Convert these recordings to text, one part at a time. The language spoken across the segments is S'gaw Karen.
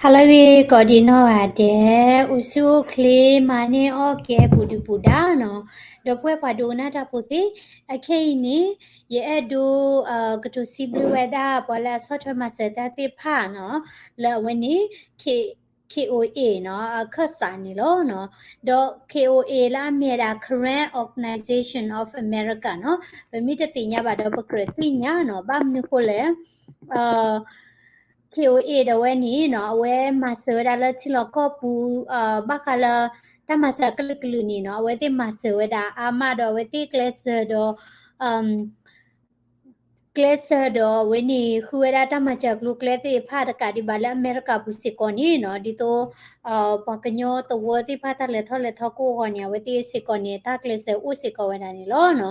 ဟါလၢအဂ့ၤ ကိးဒံးနီၢ်ဂၤဒဲး, အိၣ်ဆူၣ်အိၣ်ချ့ မၤန့ၢ်အီၣ်ကဲ ပူၤဒုၣ်ပူၤဒါနီၤ, ဒီပုၢ်ဝဲၢ်ပှၤဒိကနၣ်တၢ်ဖိသ့ၣ်, အခဲအံၤန့ၣ် ယအဲၣ်ဒိး ကတိၤစံးဘျုးဝဲဒၣ် ပှၤလၢအဆီၣ်ထွဲမၤစၢၤတၢ်သ့ၣ်တဖၣ်နီၤ, လၢအဝဲန့ၣ် K, K O A နီၤ, အခၢၣ်စးန့ၣ်လီၤ. ဒီး K O A လၢအမ့ၢ်ဝဲဒၣ် Karen Organization of America နီၤ, ပမ့ၢ်တသ့ၣ်ညါဘၣ်ဒီး ပကြၢးသ့ၣ်ညါနီၤ, ဘၣ်မနုၤဃိလဲၣ် K O A ဒီးဝဲန့ၣ်နီၤ, အဝဲမၤစၢၤဝဲဒၣ်လၢထံလီၢ်ကီၢ်ပူၤ ဘၣ်ဃးလၢ တၢ်မၤစၢၤအကလုာ်ကလုာ်န့ၣ်နီၤ, အဝဲသ့ၣ်မၤစၢၤဝဲဒၣ်အါမးဒီး အဝဲသ့ၣ်ကျဲးစၢးဒီး ကျဲးစၢးဒီးအဝဲန့ၣ် ဃုဝဲဒၣ်တၢ်မၤစၢၤကျိၤကျဲသ့ၣ်တဖၣ်တကးဒံးဘၣ်လၢအမဲရကၤပူၤစ့ၢ်ကီးန့ၣ်နီၤ, ဒ်သိး ပှၤကညီသဝီသ့ၣ်တဖၣ်တၢ်လဲၤထီၣ်လဲၤထီကိးအဂီၢ်န့ၣ် အဝဲသ့ၣ်စ့ၢ်ကီးန့ၣ် တၢ်ကျဲးစၢးအိၣ်စ့ၢ်ကီးဝဲဒၣ်န့ၣ်လီၤ.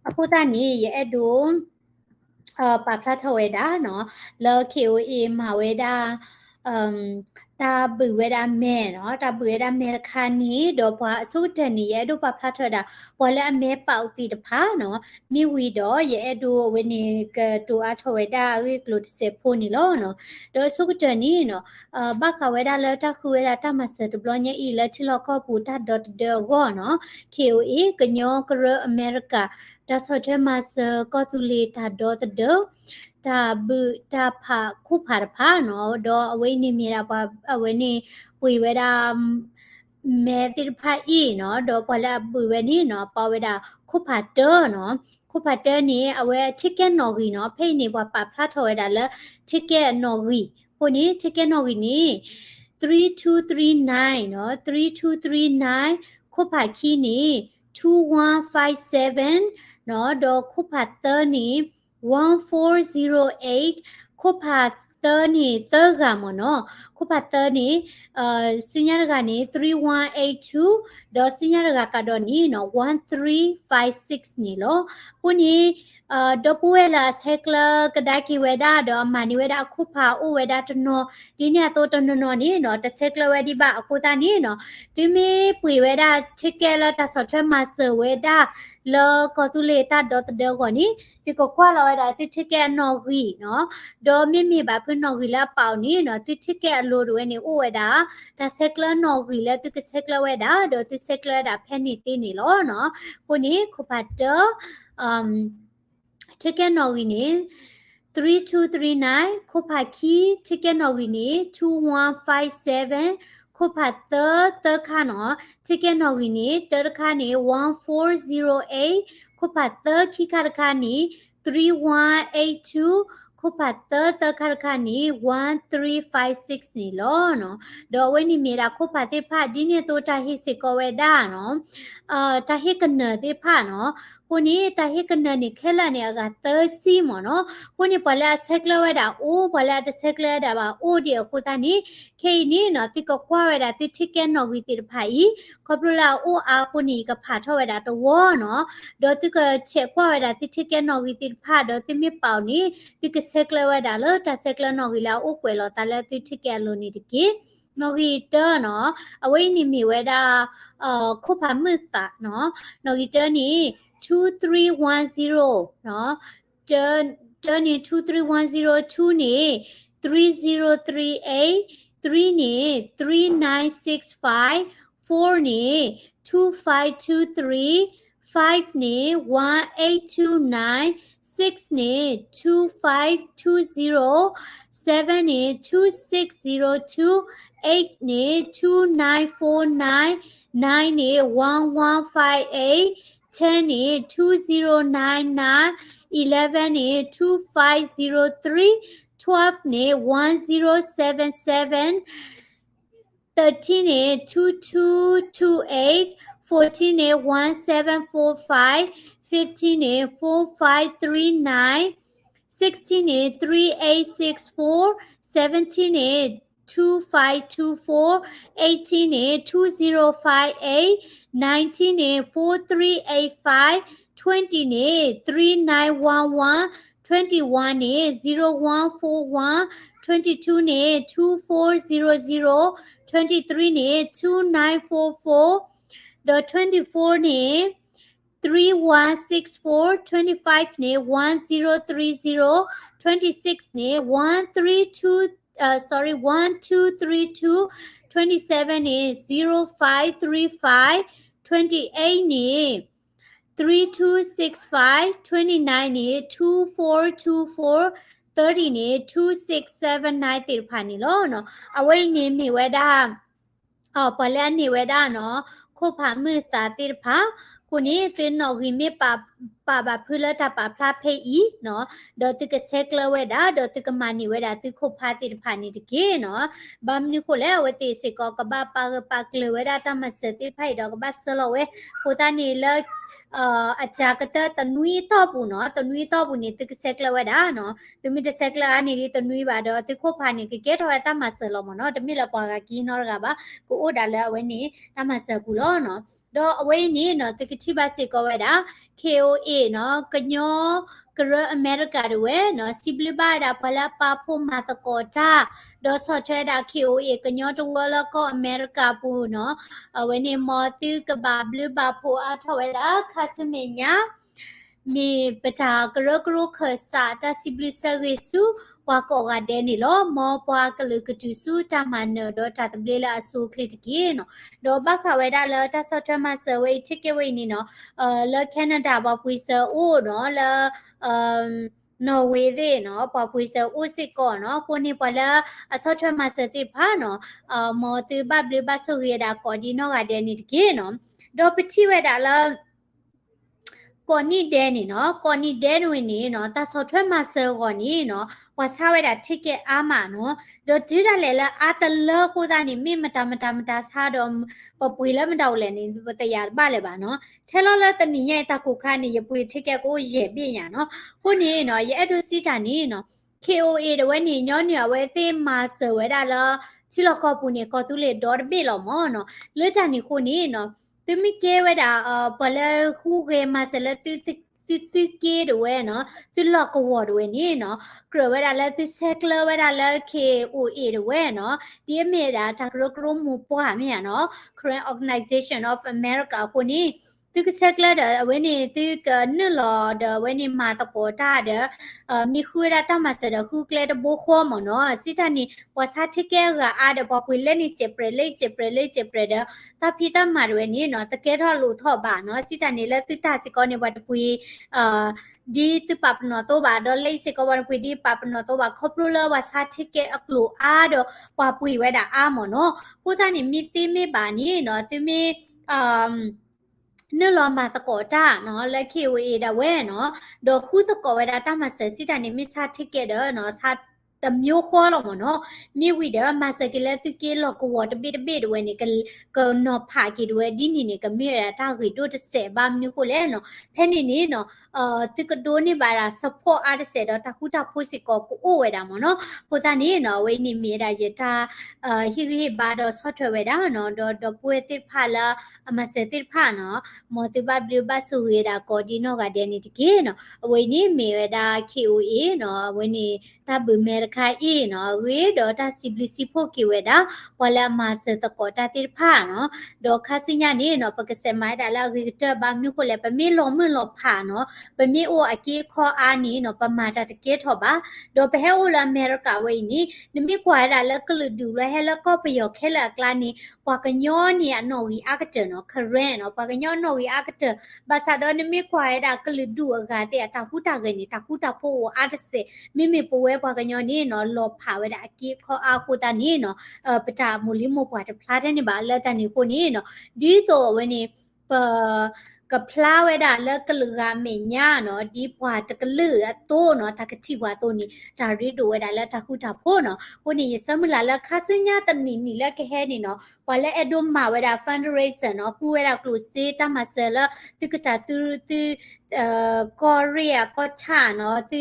အဃိသတးန့ၣ် ယအဲၣ်ဒိး ပာ်ဖျါထီၣ်ဝဲဒၣ်နီၤ, လၢ K O A မၤဝဲဒၣ် တၢ်ဘုးဝဲဒၣ်မဲာ်နီၤ, တၢ်ဘုးဝဲဒၣ်မဲာ်တခါန့ၣ် ဒီးပှၤအဆိကတၢၢ်န့ၣ် ယအဲၣ်ဒိးပာ်ဖျါထီၣ်ဝဲဒၣ် ပှၤလၢအမဲာ်ပာ်အိၣ်သ့ၣ်တဖၣ်နီၤ, မ့ၢ်ဝံၤဒီး ယအဲၣ်ဒိးအဝဲန့ၣ် ကတိၤအါထီၣ်ဝဲဒၣ်အဂ့ၢ်ကျိၤတစဲးဖိန့ၣ်လီၤ. ဒီးအဆိကတၢၢ်န့ၣ်နီၤ, ဘၣ်ဃးဝဲဒၣ်လၢတၢ်ဃုဝဲဒၣ်တၢ်မၤစၢၤတဘျီညါအံၤလၢထံလီၢ်ကီၢ်ပူၤတၢ်ဒီသဒၢအဂီၢ်နီၤ, K O A ကညီကရၢအမဲရကၤ တၢ်ဆီၣ်ထွဲမၤစၢၤကီၢ်သူလ့ၤတၢ်ဒီသဒၢ တၢ်ဘုးတၢ်ဖးခိၣ်ဖးတဖၣ်နီၤ, ဒီးအဝဲအံၤန့ၣ်မ့ၢ်ဒၣ်ပှၤအဝဲန့ၣ် ပှ့ၤဝဲဒၣ် မဲာ်သ့ၣ်တဖၣ်အံၤနီၤ, ဒီးပှၤလၢအဘုးဝဲန့ၣ်နီၤ ပာ်ဝဲဒၣ်ခိၣ်ဖးတၢနီၤ, ခိၣ်ဖးတၢန့ၣ် အဝဲ ticket နီၣ်ဂံၢ်နီၤ, ဖဲအံၤန့ၣ် ပှၤပာ်ဖျါထီၣ်ဝဲဒၣ်လၢ ticket နီၣ်ဂံၢ်, အဃိန့ၣ် ticket နီၣ်ဂံၢ်န့ၣ် three two three nine နီၤ, three two three nine, ခိၣ်ဖးခံန့ၣ် two one five seven နီၤ, ဒီးခိၣ်ဖးသၢန့ၣ် one four zero eight, ခိၣ်ဖးသၢန့ၣ် သၢဂၤမ့ၢ်နီၤ, ခိၣ်ဖးသၢန့ၣ် ဆူညါတဂၤန့ၣ် three one eight two, ဒီးဆူညါတဂၤကဒီးန့ၣ်နီၤ one three five six န့ၣ်လီၤ. အဃိန့ၣ် ဒီပုၢ်ဝဲၢ်လၢအဆဲးကျၢကဒါက့ၤဝဲဒၣ် ဒီးအမၤန့ၢ်ဝဲဒၣ်အခိၣ်ဖးအိၣ်ဝဲဒၣ်တနီၤ ဒ်န့ၣ်အသိးတနီၤနီၤန့ၣ်နီၤ တဆဲးကျၢဝဲဒံးဘၣ် အဃိသတးန့ၣ်နီၤ သုမ့ၢ်ပှ့ၤဝဲဒၣ် ticket လၢတၢ်ဆီၣ်ထွဲမၤစၢၤဝဲဒၣ် လၢကီၢ်သူလ့ၤတၢ်ဒီသဒၢအဂီၢ်န့ၣ် သုကကွၢ်လီၤဝဲဒၣ်သု ticket အနီၣ်ဂံၢ်နီၤ, ဒီးမ့မ့ၢ်ဘၣ်ဖုနီၣ်ဂံၢ်လၢအပာ်အီၤန့ၣ်နီၤ သု ticket အလိၤတဝဲန့ၣ်အိၣ်ဝဲဒၣ် တၢ်ဆဲးကျၢနီၣ်ဂံၢ်လၢသုကဆဲးကျၢဝဲဒၣ် ဒီးသုဆဲးကျၢဝဲဒၣ်ဖဲန့ၣ်သ့န့ၣ်လီၤနီၤ. အဃိန့ၣ် ခိၣ်ဖးတၢ ticket နီၣ်ဂံၢ်န့ၣ် three two three nine, ခိၣ်ဖးခံ ticket နီၣ်ဂံၢ်န့ၣ် two one five seven, ခိၣ်ဖးသၢ သၢခါနီၤ ticket နီၣ်ဂံၢ်န့ၣ် တၢတခါန့ၣ် one four zero eight, ခိၣ်ဖးသၢခံခါတခါန့ၣ် three one eight two, ခိၣ်ဖးသၢသၢခါတခါန့ၣ် one three five six န့ၣ်လီၤ. ဒီးအဝဲန့ၣ်မ့ၢ်ဒၣ်ခိၣ်ဖးသ့ၣ်တဖၣ် ဒ်န့ၣ်အသိးတၢ်ဟ့ၣ်စ့ၢ်ကီးဝဲဒၣ်နီၤ တၢ်ဟ့ၣ်ကနၢၤသ့ၣ်တဖၣ်နီၤ. အဃိန့ၣ် တၢ်ဟ့ၣ်ကနၢၤန့ၣ် ခဲလၢာ်န့ၣ် အဂၤသၢဆံမ့ၢ်နီၤ. အဃိန့ၣ် ပှၤလၢအဆဲးကျၢဝဲဒၣ်အိၣ် ပှၤလၢအတဆဲးကျၢဝဲဒၣ်ဘၣ်အိၣ်ဒံးအဃိသတးန့ၣ် ခဲအံၤန့ၣ်နီၤ သုကကွၢ်ဝဲဒၣ်သု ticket နီၣ်ဂံၢ်သ့ၣ်တဖၣ်အံၤ ခီဖျိလၢအအိၣ်အါအဃိန့ၣ် ယကဖးထီၣ်ဝဲဒၣ်တဝီနီၤ. ဒီးသုကဆဲးကွၢ်ဝဲဒၣ်သု ticket နီၣ်ဂံၢ်သ့ၣ်တဖၣ် ဒီးသုမ့ၢ်ပာ်အီၤန့ၣ် သုကဆဲးကျၢဝဲဒၣ်လၢတၢ်ဆဲးကျၢနီၣ်ဂံၢ်လၢအအိၣ်ကွဲးလီၤသးလၢသု ticket အလိၤန့ၣ်တက့ၢ်. နီၣ်ဂံၢ်တၢနီၤ အဝဲအံၤန့ၣ်မ့ၢ်ဝဲဒၣ် ခိၣ်ဖးမုာ်သးနီၤ. နီၣ်ဂံၢ်တၢန့ၣ် two three one zero နီၤ. တၢန့ၣ် two three one zero, two န့ၣ် three zero three eight, three န့ၣ် three nine six five, four န့ၣ် two five two three, five န့ၣ် one eight two nine, six န့ၣ် two five two zero, seven န့ၣ် two six zero two, eight န့ၣ် two nine four nine, nine န့ၣ် one one five eight, ten န့ၣ် two zero nine nine, eleven န့ၣ် two five zero three, twelve န့ၣ် one zero seven seven, thirteen န့ၣ် two two two eight, fourteen န့ၣ် one seven four five, fifteen န့ၣ် four five three nine, sixteen န့ၣ် three eight six four, seventeen န့ၣ် two five two four, eighteen န့ၣ် two zero five eight, nineteen န့ၣ် four three eight five, twenty န့ၣ် three nine one one, twenty one န့ၣ် zero one four one, twenty two န့ၣ် two four zero zero, twenty three န့ၣ် two nine four four, ဒီး twenty four န့ၣ် three one six four, twenty five န့ၣ် one zero three zero, twenty-six န့ၣ် one three two, uh, sorry, one two three two, twenty-seven န့ၣ် zero five three five, twenty-eight န့ၣ် three two six five, twenty-nine န့ၣ် two four two four, thirty န့ၣ် two six seven nine သ့ၣ်တဖၣ်န့ၣ်လီၤ. အဝဲအံၤန့ၣ်မ့ၢ်ဝဲဒၣ် ပှၤလၢအန့ၢ်ဝဲဒၣ်နီၤ ခိၣ်ဖးမုၢ်သးသ့ၣ်တဖၣ်, အဃိန့ၣ် သုနီၣ်ဂံၢ်မ့ၢ်ပာ်ဘၣ်ဖုလၢတၢ်ပာ်ဖျါဖဲအံၤနီၤ, ဒီးသုကဆဲးကျၢဝဲဒၣ် ဒီးသုကမၤန့ၢ်ဝဲဒၣ်သုခိၣ်ဖးသ့ၣ်တဖၣ်န့ၣ်တက့ၢ်နီၤ. ဘၣ်မနုၤဃိလဲၣ် အဝဲသ့ၣ်စ့ၢ်ကီးကဘၣ်ပာ်ဂၢၢ်ပာ်ကျၢၤဝဲဒၣ်တၢ်မၤစၢၤသ့ၣ်တဖၣ်အံၤဒီးကဘၣ်ဆှၢလီၤဝဲ, အဃိသတးန့ၣ်လၢ အစှၤကတၢၢ်တနွံအတီၢ်ပူၤနီၤ, တနွံအတီၢ်ပူၤန့ၣ် သုကဆဲးကျၢဝဲဒၣ်နီၤ, သုမ့ၢ်တဆဲးကျၢအါန့ၢ်ဒံးတနွံဘၣ်ဒီး သုခိၣ်ဖးန့ၣ် ကကဲထီၣ်ဝဲတၢ်မၤစၢၤလီၤမ့ၢ်နီၤ, တမ့ၢ်လၢပှၤဂၤကဟံးနီတဂၤဘၣ်, ကအိၣ်ဒၣ်လၢအဝဲန့ၣ် တၢ်မၤစၢၤပူၤလီၤနီၤ. ဒီးအဝဲအံၤန့ၣ်နီၤ သုကထံၣ်ဘၣ်စ့ၢ်ကီးဝဲဒၣ် K O A နီၤ, ကညီကရၢအမဲရကၤဒၣ်ဝဲနီၤ, စံးဘျုးဘၣ်ဝဲဒၣ်ပှၤလၢအပာ်ဖှိၣ်မၤသကိးတၢ်, ဒီးဆီၣ်ထွဲဝဲဒၣ် K O A ကညီတဝၢလၢကီၢ်အမဲရကၤပူၤနီၤ, အဝဲန့ၣ် မ်သုကဘၣ်ဘျုးဘၣ်ဖှိၣ်အါထီၣ်ဝဲဒၣ် ခါဆူမဲာ်ညါ မ့ၢ်ပတၢ်ကရၢကရိခၢၣ်စးတၢ်စံးဘျုးဆၢဂ့ၤဆူ ပှၤကိးဂၤဒဲးန့ၣ်လီၤ. မ်ပှၤကလုာ်ကတုၤဆူတၢ်မၤနၢၤဒီးတၢ်သဘျ့လၢအဆိအချ့တက့ၢ်နီၤ. ဒီးဘၣ်ဃးဝဲဒၣ်လၢတၢ်ဆီၣ်ထွဲမၤစၢၤဝဲအံၤ ticket ဝဲအံၤန့ၣ်နီၤ, လၢ Canada ပှၤပှ့ၤစၢၤအိၣ်နီၤ, လၢ Norway သ့ၣ်နီၤ ပှၤပှ့ၤစၢၤအိၣ်စ့ၢ်ကီးနီၤ, အဃိန့ၣ်ပှၤလၢအဆီၣ်ထွဲမၤစၢၤသ့ၣ်တဖၣ်နီၤ, မ်သုဘၣ်ဘျုးဘၣ်ဆိၣ်ဂ့ၤဝဲဒၣ်ကိးဒံးနီၢ်ဂၤဒဲးန့ၣ်တက့ၢ်နီၤ. ဒီးပထံၣ်ဝဲဒၣ်လၢ ကိးနံၣ်ဒဲးန့ၣ်နီၤ, ကိးနံၣ်ဒဲးန့ၣ်ဝဲန့ၣ်နီၤ, တၢ်ဆီၣ်ထွဲမၤစၢၤအဂီၢ်န့ၣ်နီၤ, ပှၤဆါဝဲဒၣ် ticket အါမးနီၤ, ဒီးတုၤဒၣ်လဲာ်လၢအါတလၢအဃိသတးန့ၣ် မ့ၢ်မတၤမတၤမတၤဆါဒီး ပပှ့ၤလၢမတၤအိၣ်လဲၣ်န့ၣ် ပတယာ်တဘၣ်လၢၤဘၣ်နီၤ. ထဲလီၤလၢတနံၤညါအံၤတၢ်ကိၢ်ခါန့ၣ် ယပှ့ၤ ticket ကအိၣ်ယဲၢ်ဘ့ၣ်ညါနီၤ. အဃိန့ၣ်နီၤ ယအဲၣ်ဒိးစံးတၢ်န့ၣ်နီၤ, K O A ဒၣ်ဝဲန့ၣ် ညီနုၢ်အဝဲသ့ၣ်မၤစၢၤဝဲဒၣ်လၢ ထံလီၢ်ကီၢ်ပူၤန့ၣ် ကီၢ်သူလ့ၤဒီတဘ့ၣ်လီၤမ့ၢ်နီၤ. လၢတၢ်န့ၣ်အဃိန့ၣ်နီၤ, သုမ့ၢ်ကဲဝဲဒၣ် ပှၤလၢဃုဂဲၤမၤစၢၤလၢ သုသုက့ဒၣ်ဝဲနီၤ, သုလီၢ်ကဝီၤဒၣ်ဝဲန့ၣ်နီၤ, ကြၢးဝဲဒၣ်လၢသုဆဲးကျၢဝဲဒၣ်လၢ K O A ဒၣ်ဝဲနီၤ, ဒ်အမ့ၢ်ဒၣ်တၢ်ကရၢကရိမိၢ်ပှၢ်မ့ၢ်ဧါနီၤ, Karen Organization of America အဃိန့ၣ် သုကဆဲးကျၢဒီးအဝဲန့ၣ် သုကနုာ်လီၤဒီးအဝဲန့ၣ်မၤသကိးတၢ်ဒီး မ့ၢ်ဃုဝဲဒၣ်တၢ်မၤစၢၤဒီးဃုကျဲတဘိဃီမ့ၢ်နီၤ, စံးတၢ်န့ၣ် ပှၤဆါ ticket အဂၤအါဒီး ပှၤပှ့ၤလၢန့ၣ်စဲးပြဲးလၢစဲးပြဲးလၢစဲးပြဲးဒီး တၢ်ဖံးတၢ်မၤဒၣ်ဝဲန့ၣ်နီၤ တကဲထီၣ်လိာ်ထီၣ်ဘၣ်နီၤ, စံးတၢ်န့ၣ်လၢသုတၢ်စ့ၢ်ကီးန့ၣ် ပှၤတပှ့ၤ ဒ်သုပာ်ပနီၣ်သိဘၣ် ဒီးလၢအံၤစ့ၢ်ကီးပှၤတပှ့ၤဒ်ပာ်ပနီၣ်သိဘၣ် ခီဖျိလၢပှၤဆါ ticket အကျိၤအါဒီး ပှၤပှ့ၤဝဲဒၣ်အါမ့ၢ်နီၤ, အဃိသတးန့ၣ် မ့ၢ်သ့မ့ၢ်ဘၣ်န့ၣ်နီၤ သုမ့ၢ် နုာ်လီၤမၤသကိးတၢ်နီၤ လၢ K O A ဒၣ်ဝဲနီၤ, ဒီးဃုသကိးဝဲဒၣ်တၢ်မၤစၢၤ စံးတၢ်န့ၣ် မ့ၢ်ဆါ ticket ဒီးနီၤ ဆါတမျိုးဃီလီၤမ့ၢ်နီၤ, မ့ၢ်ဝံၤဒီး မၤစၢၤက့ၤလၢသုက့လီၢ်ကဝီၤတဘ့ၣ်တဘ့ၣ်ဒၣ်ဝဲန့ၣ် ကနီၤဖးက့ၤဒၣ်ဝဲဒ်န့ၣ်န့ၣ် ကမ့ၢ်ဝဲဒၣ်တၢ်ဂ့ၤဒိၣ်တစဲးဘၣ်မနုၤဃိလဲၣ်နီၤ, ဖဲန့ၣ်န့ၣ်နီၤ သုကဒိးန့ၢ်ဘၣ်ဒၣ် support အါတစဲးဒီးတၢ်ဃူတၢ်ဖိးစ့ၢ်ကီးကအိၣ်ဝဲဒၣ်မ့ၢ်နီၤ, အဃိသတးန့ၣ်နီၤ အဝဲအံၤန့ၣ်မ့ၢ်ဝဲဒၣ်ယတၢ် ဟ့ၣ်ဂံၢ်ဟ့ၣ်ဘါဒီးဆီၣ်ထွဲဝဲဒၣ်နီၤ, ဒီးဒီပုၢ်ဝဲၢ်သ့ၣ်တဖၣ်လၢအမၤစၢၤသ့ၣ်တဖၣ်နီၤ, မ်သုဘၣ်ဘျုးဘၣ်ဆိၣ်ဂ့ၤဝဲဒၣ်ကိးဒံနီၢ်ဂၤဒဲးန့ၣ်တက့ၢ်နီၤ, အဝဲအံၤန့ၣ်မ့ၢ်ဝဲဒၣ် K O A နီၤ, အဝဲန့ၣ် တၢ်ဘုးမဲတခါအံၤနီၤ အဂ့ၢ်ဒီးတၢ်စံးဘျုးစံးဖှိၣ်က့ၤဝဲဒၣ် ပှၤလၢအမၤစၢၤသကိးတၢ်သ့ၣ်တဖၣ်နီၤ, ဒီးခါဆူညါန့ၣ်နီၤ ပကစဲးမၤဝဲဒၣ်လၢအဂ့ၤကတၢၢ်ဘၣ်မနုၤဃိလဲၣ် ပမ့ၢ်လီၤမုၢ်လီၤဖးနီၤ, ပမ့ၢ်အိၣ်အက့အခီအါန့ၣ်နီၤ ပမၤတၢ်တကဲထီၣ်ဘၣ်, ဒီးပဟဲအိၣ်လၢအမဲရကၤဝဲအံၤန့ၣ် နမ့ၢ်ကွၢ်ဝဲဒၣ်လၢကလုာ်ဒူၣ်လၢဟဲလၢကီၢ်ပယီၤခဲလၢာ်အကျါန့ၣ် ပှၤကညီန့ၣ်အနီၣ်ဂံၢ်အါကတၢၢ်နီၤ, Karen နီၤ, ပှၤကညီအနီၣ်ဂံၢ်အါကတၢၢ်, ဘၣ်ဆၣ်ဒီးနမ့ၢ်ကွၢ်ဝဲဒၣ်ကလုာ်ဒူၣ်အဂၤသ့ၣ်အတၢ်ဟူးတၢ်ဂဲၤန့ၣ် တၢ်ဃူတၢ်ဖိးအိၣ်အါတစဲး, မ့မ့ၢ်ပဝဲပှၤကညီန့ၣ်နီၤ လီၤဖးဝဲဒၣ်အက့အခီအါအဃိသတးန့ၣ်နီၤ ပတၢ်မိၢ်လံၤမိၢ်ပှၢ်တဖျါထဲန့ၣ်ဘၣ်, လၢတၢ်န့ၣ်အဃိန့ၣ်နီၤ ဒ်သိးအဝဲန့ၣ် ပ ကဖျါဝဲဒၣ်လၢကလုာ်ဂၤအမဲာ်ညါနီၤ, ဒ်ပှၤတကလုာ်အသိးနီၤ, တၢ်ကထံၣ်ပှၤအသိးန့ၣ် တၢ်ရ့ဒိၣ်ဝဲဒၣ်လၢတၢ်ဃူတၢ်ဖိးနီၤ, အဃိန့ၣ် ယဆၢမုၢ်လၢ်လၢခါဆူညါတနံၣ်နံၣ်လၢကဟဲန့ၣ်နီၤ, ပှၤလၢအဲၣ်ဒိးမၤဝဲဒၣ် fundraiser နီၤ, ဃုဝဲဒၣ်ကျိၣ်စ့တၢ်မၤစၢၤလၢ သုကတၢ်သု သု ကီၢ်ရ့ၣ်အကီၢ်ဆၣ်နီၤ, သု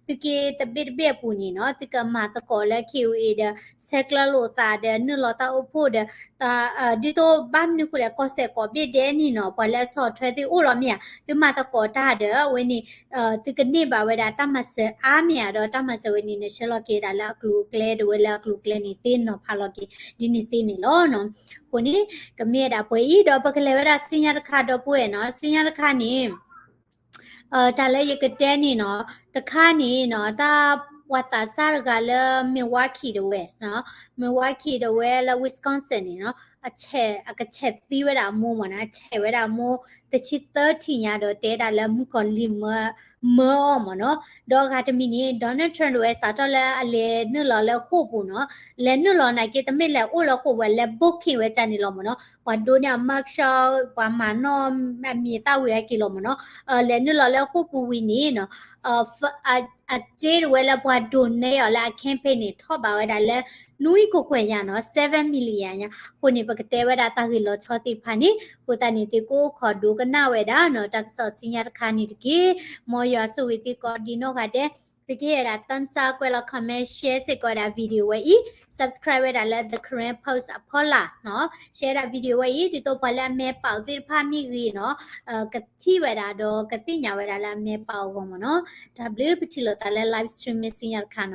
သုးက့တဘ့ၣ်တဘ့ၣ်အပူၤန့ၣ်နီၤ, သုကမၤသကိးလၢ K O A ဒီး ဆဲးကျၢလိာ်သးဒီး နုာ်လီၤတၢ်အိၣ်ဖှိၣ်ဒီး ဒ်သိးဘၣ်မနုၤဃိလဲၣ် ကီၢ်စဲၣ်ကိးဘ့ၣ်ဒဲးန့ၣ်နီၤ, ပှၤလၢအဆီၣ်ထွဲသုအိၣ်လီၤမ့ၢ်ဧါ, သုမၤသကိးတၢ်ဒီး အဝဲန့ၣ် သုကန့ၢ်ဘၣ်ဝဲဒၣ်တၢ်မၤစၢၤအါမ့ၢ်ဧါ, ဒီးတၢ်မၤစၢၤဝဲန့ၣ် နဆှၢလီၤက့ၤဒၣ်လၢအကျိၤအကျဲ ဒၣ်ဝဲလၢအကျိၤအကျဲန့ၣ်သ့နီၤဖးလီၤက့ၤ ဒ်န့ၣ်သ့န့ၣ်လီၤ. အဃိန့ၣ် ကမ့ၢ်ဝဲဒၣ်ပှဲၤအံၤ ဒီးပကလဲၤဝဲဒၣ်ဆူညါတခါဒီပုၢ်ဝဲၢ်နီၤ, ဆူညါတခါန့ၣ် တၢ်လၢယကတဲန့ၣ်နီၤ, တခါန့ၣ်နီၤ, တၢ် ပှၤသးစၢ်တဂၤလၢ Milwaukee တဝဲ, Milwaukee တဝဲလၢ Wisconsin န့ၣ်နီၤ, အကဆဲးသံဝဲဒၣ်အမိၢ်မ့ၢ်နီၤ, အဆဲးဝဲဒၣ်အမိၢ် တဆံသၢထံၣ်ညါဒီး တဲဒၣ်လၢမုၣ်ကီၤလံၢ်မၢအီၤမ့ၢ်နီၤ. ဒီးအဂၤတမံၤန့ၣ် Donald Trump တဝဲစးထီၣ်လၢအလဲၤနုာ်လီၤလၢဃိာ်ပူၤနီၤ, လဲၤနုာ်လီၤနာ်က့ တမ့ၢ်လဲၤအိၣ်လၢဃိာ်ဝဲ လဲၤ booking ဝဲဒ်န့ၣ်လီၤမ့ၢ်နီၤ, ပှၤဒိးန့ၢ်အ mugshot ပှၤမၤနီၣ်အမံၤအသၣ်ဝံၤအက့ၤလီၤမ့ၢ်နီၤ. လဲၤနုာ်လီၤလၢဃိာ်ပူၤဝံၤန့ၣ်နီၤ အစ့တဝဲလၢပှၤဒိးန့ၢ်အီၤလၢအ campaign န့ၣ် ထီၣ်ဘးဝဲဒၣ်လၢ နွံကကွဲၢ်ညါနီၤ, seven million ညါ. အဃိန့ၣ် ပကတဲဝဲဒၣ်တၢ်ဂ့ၢ်လီၤဆီသ့ၣ်တဖၣ်န့ၣ် အဃိသတးန့ၣ် သုကအိၣ်ခိးဒိကနၣ်ဝဲဒၣ်နီၤ တၢ်ကစီၣ်ဆူညါတခါန့ၣ်တက့ၢ်. မ်ယွၤဆိၣ်ဂ့ၤသုကိးဒံနီၢ်ဂၤဒဲး, သုကဟ့ၣ်ဝဲဒၣ် thumbs up ကွဲးလီၤ comment share စ့ၢ်ကီးဝဲဒၣ် video ဝဲအံၤ, subscribe ဝဲဒၣ်လၢ The Karen Post အဖီလာ်နီၤ, share ဝဲဒၣ် video ဝဲအံၤ ဒ်သိးပှၤလၢအမဲာ်ပာ်အိၣ်သ့ၣ်တဖၣ်မ့ၢ်ဂ့ၤနီၤ ကထံၣ်ဝဲဒၣ်ဒီးကသ့ၣ်ညါဝဲဒၣ်လၢအမဲာ်ပာ်အိၣ်အဂီၢ်မ့ၢ်နီၤ. တၢ်ဘျုး ပထံၣ်လိာ်သးလၢ live stream မ့ၢ်ဆူညါတခါနီၤ.